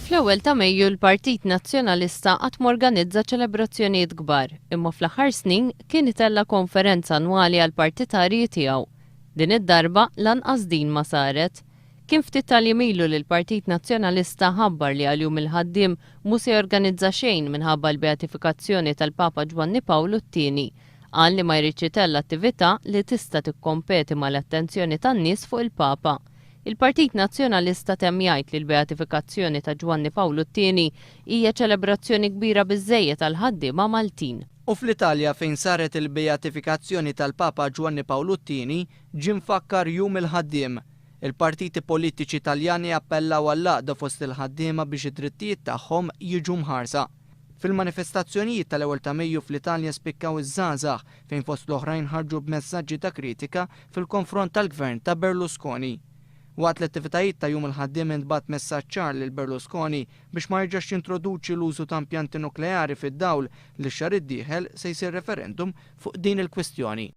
Fl-ewwel ta' Mejju l-Partit Nazzjonalista qatt m'organizza ċelebrazzjonijiet kbar, imma fl-aħħar snin kien itella' konferenza annwali għall-partitarji tiegħu. Din id-darba lanqas din ma saret. Kien ftit tal-jiem ilu li l-Partit Nazzjonalista ħabbar li għal Jum il-Ħaddiem mhu se jorganizza xejn minħabba l-beatifikazzjoni tal-Papa Ġwanni Pawlu t-Tieni. Qal li ma jridx itella' attività li tista' tikkompeti mal-attenzjoni tan-nies fuq il-Papa. Il-Partit Nazzjonalista temm jgħid li l-beatifikazzjoni ta' Ġwanni Pawlu t-Tieni hija ċelebrazzjoni kbira biżżejjed għall-ħaddiema Maltin. U fl-Italja fejn saret il-beatifikazzjoni tal-Papa Ġwanni Pawlu t-Tieni, ġie mfakkar Jum il-Ħaddiem. Il-partiti politiċi Taljani appellaw għall-għaqda fost il-ħaddiema biex id-drittijiet tagħhom jiġu mħarsa. Fil-manifestazzjonijiet tal-ewwel ta' Mejju fl-Italja spikkaw iż-żgħażagħ fejn fost l-oħrajn ħarġu b'messaġġi ta' kritika fil-konfront tal-Gvern ta' Berlusconi. Waqt l-attivitajiet ta' Jum il-Ħaddiem intbagħat messaġġ ċar lil Berlusconi biex ma jerġax jintroduċi l-użu ta' impjanti nukleari fid-dawl li x-xahar id-dieħel se jsir referendum fuq din il-kwistjoni.